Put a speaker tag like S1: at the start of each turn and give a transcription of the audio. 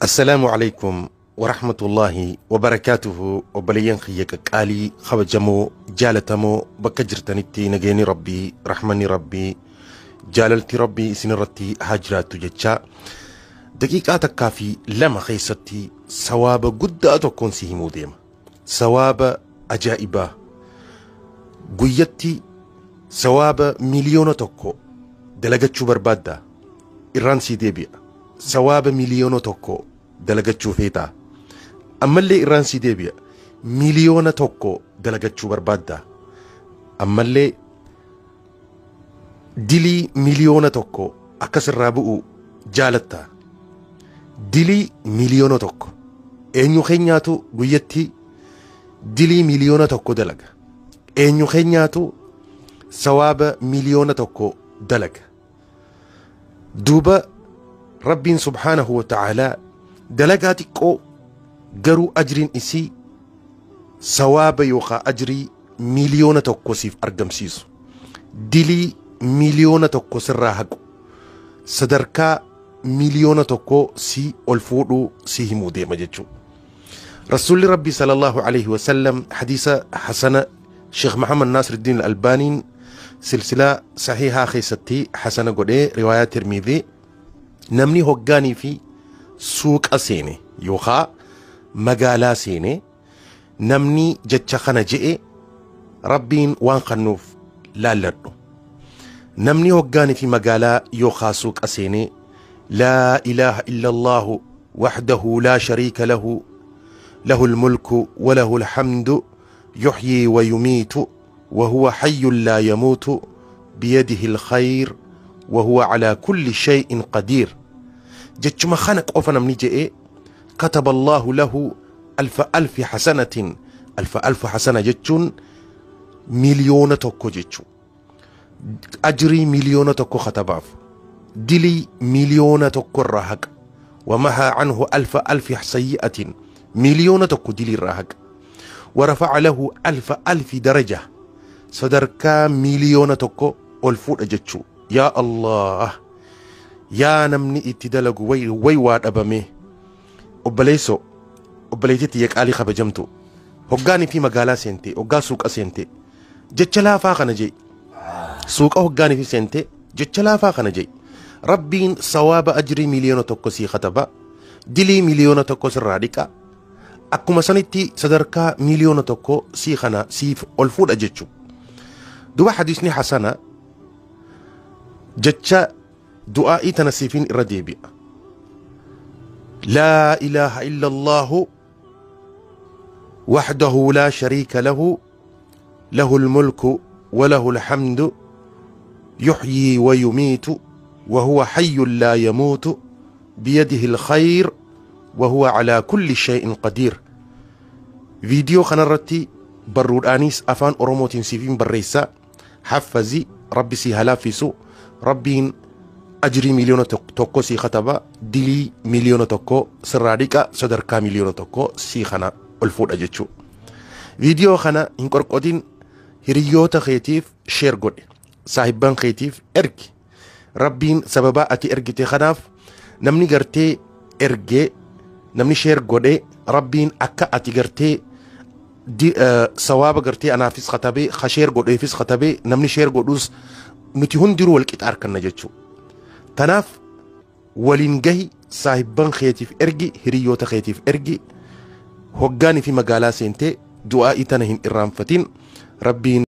S1: Assalaamu alaikum warahmatullaahi wabarakaatuhu. Obboleeyyan kiyya qaqqaalii, kabajamoo, jaalatamoo, bakka jirtanitti nageenyi Rabbii, rahmanni Rabbii, jaalalti Rabbii isinirratti haa jiraattu jechaa, daqiiqaa takkaa fi lama keessatti sawaaba guddaa tokkoon si himuu deema. Sawaaba ajaa'ibaa, guyyatti sawaaba 1,000,000 dalagachuu barbaaddaa? Irraan sii deebi'a. Sawaaba 1,000,000 dalagachuu feetaa? Ammallee irraan sii deebi'a. 1,000,000 dalagachuu barbaaddaa? Ammallee dilii 1,000,000 akkasirraa bu'u jaalattaa? Dilii 1,000,000, eenyu keenyaatu guyyatti dilii 1,000,000 dalaga? Eenyu keenyaatu sawaaba 1,000,000 dalaga? Duuba Rabbiin subhaanahu wa ta'aalaa dalagaa xiqqoo garuu ajriin isii sawaaba yookaan ajrii 1,000,000 siif argamsiisu, dilii 1,000,000 sirraa haqu, sadarkaa 1,000,000 si ol fuudhuu si himuu deema jechuudha. Rasuulli Rabbii sallallahu alaihi wasallam hadiisa hasana Sheekh Muhammad Naasiruddiin Albaaniin silsilaa sahihaa keessatti hasana godhee, riwaayaa Tirmidhii, namni hoggaanii fi suuqa seene yookaan magaalaa seene, namni jecha kana je'e Rabbiin waan kennuuf laalladhu. Namni hoggaanii fi magaalaa yookaan suuqa seene, laa ilaaha illallaahu wahdahu laa shariika lahu, lahu almulku wa lahu alhamdu, yuhyi wa yumiitu wa huwa hayyun laa yamuutu, biyadihi alkhayr wa huwa alaa kulli shay'in qadiir. Jechuma kana qofa namni je'e, kataba Allahu lahu alfa alfi hasanatin. Alfa alfa hasana jechuun 1,000,000 jechuu. Ajrii 1,000,000 katabaaf, dilii 1,000,000 irraa haqa. Wamahaa anhu alfa alfi sayyi'atin, 1,000,000 dilii irraa haqa. Warafa'a lahu alfa alfi daraja, sadarkaa 1,000,000 ol fuudha jechuu. Yaa Allah, yaa namni itti dalagu way waa dhabame. Obboleessoo, obboleettiitti qaalii kabajamtu, hoggaanii fi magaalaa seente, hoggaa suuqa seente, jecha laafaa kana jee. Suuqa hoggaanii fi seente, jecha laafaa kana jee. Rabbiin sawaaba ajrii 1,000,000 sii kataba, dilii 1,000,000 sirraa dhiqa, akkuma sanitti sadarkaa 1,000,000 sii kana siif ol fuudha jechuu. Duba hadiisni hasana, jecha du'aa'ii tana siifin irra deebi'a. Laa ilaaha illallaahu wahdahu laa shariika lahu, lahu almulku wa lahu alhamdu, yuhyi wa yumiitu wa huwa hayyun laa yamuutu, biyadihi alkhayr wa huwa alaa kulli shay'in qadiir. Viidiyoo kanarratti barruudhaanis afaan Oromootiin siifin barreessaa. Haffazi, Rabbi sii halaaffisu. Rabbiin ajrii 1,000,000 sii kataba, dilii 1,000,000 sirraa dhiqa, sadarkaa 1,000,000 sii kana ol fuudha jechuu. Viidiyoo kana hin qorqotin, hiriyoota keetiif sheer godhe, saahibban keetiif ergi. Rabbiin sababaa ati ergite kanaaf namni gartee ergee, namni sheer godhe, Rabbiin akka ati gartee sawaaba gartee anaafis katabee, ka sheer godheefis katabee, namni sheer godhus, nuti hundinuu wal qixa arganna jechuu. Tanaaf waliin gahi, saahibban keetiif ergi, hiriyoota keetiif ergi. Hoggaanii fi magaalaa seentee du'aa'ii tana hin irraanfatin. Rabbiin